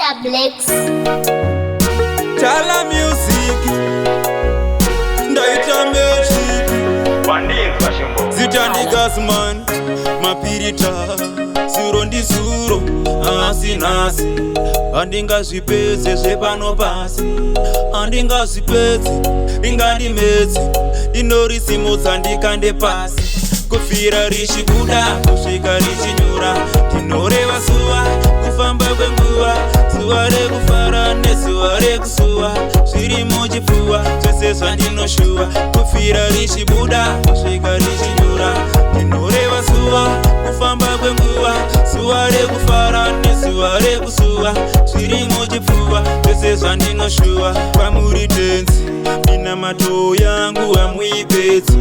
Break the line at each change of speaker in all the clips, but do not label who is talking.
Mr. Blakes.
Tala music ndaita magic.
Wandinzwa chimbo.
Zita ndiGasman mapirita, zuro ndizuro asi nhasi handingazvipedze zvepano pasi, handingazvipedze, ringandimedze, ndinorisimudza ndikande pasi. Kufira richibuda kusvika richinyura, ndinoreva zuva, kufamba kwenguva, zuva rekufara nezuva rekusuwa, zviri muchipfuva zvese zvandinoshuva. Kufira richibuda kusvika richinyura, ndinoreva zuva, kufamba kwenguva, zuva rekufara nezuva rekusuwa, zviri muchipfuva zvese zvandinoshuva. Kwamuri Tenzi, minamato yangu hamuipedzi.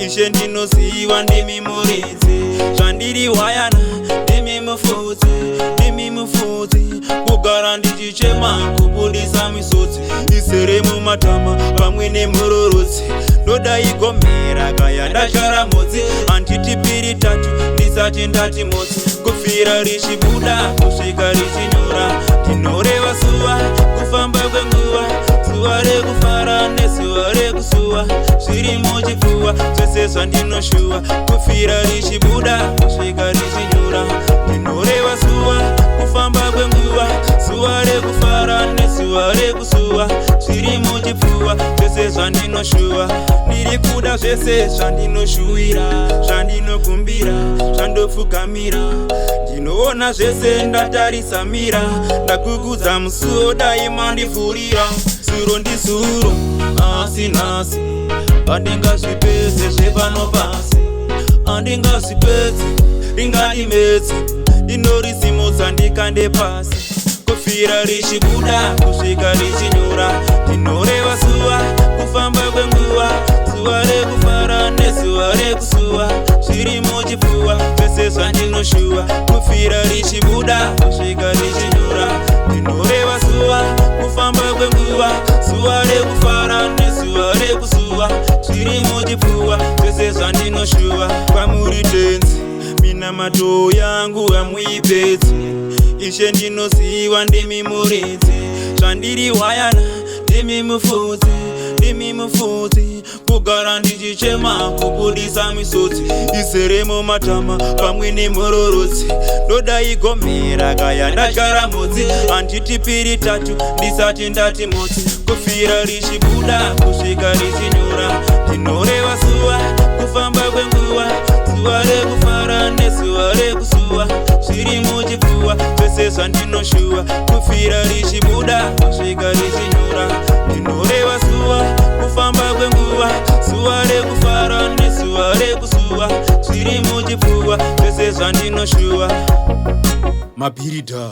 Ishe, ndinoziva ndimi muridzi, zvandiri hwayana ndimi mufudzi, ndimi mufudzi. Kugara ndichichema, kubudisa misodzi izere mumatama pamwe nemhururudzi, ndoda igomera kaya ndatyara mhodzi, handiti piri tatu ndisati ndati motsi. Kufira richibuda kusvika richinyura, ndinoreva zuva, kufamba kwenguva, zuva rekufara nezuva rekusuwa, zviri muchipfuva zvese zvandinoshuva. Kufira richibuda kusvika richinyura, ndinoreva zuva, kufamba kwenguva, zuva rekufara nezuva rekusuwa, zviri muchipfuva zvese zvandinoshuva. Ndiri kuda zvese zvandinoshuwira, zvandinokumbira, zvandopfugamira, ndinoona zvese ndatarisa mira. Ndakugudza musuo, dai mandivhurira. Zuro ndizuro asi nhasi handingazvipedze zvepano pasi, handingazvipedze, ringandimedze, ndinorisimudza ndikande pasi. Kufira richibuda kusvika richinyura, ndinoreva zuva, kufamba kwenguva, zuva rekufara nezuva rekusuwa, zviri muchipfuva zvese zvandinoshuva. Kufira richibuda kusvika richinyura, ndinoreva zuva, kufamba kwenguva, zuva rekufara nezuva rekusuwa, zviri muchipfuva zvese zvandinoshuva. Kwamuri Tenzi, minamato yangu hamuipedzi. Ishe, ndinoziva ndimi muridzi, zvandiri hwayana ndimi mufudzi, ndimi mufudzi. Kugara ndichichema, kubudisa misodzi izere mumatama pamwe nemhururudzi, ndoda igomera kaya ndatyara mhodzi, handiti piri tatu ndisati ndati motsi. Kufira richibuda kusvika richinyura, ndinoreva zuva, kufamba kwenguva, zuva rekufara nezuva rekusuwa, zviri muchipfuva zvese zvandinoshuva. Kufira richibuda kusvika richinyura, ndinoreva zuva, kufamba kwenguva, zuva rekufara nezuva rekusuwa, zviri muchipfuva zvese zvandinoshuva. Mabhiridha.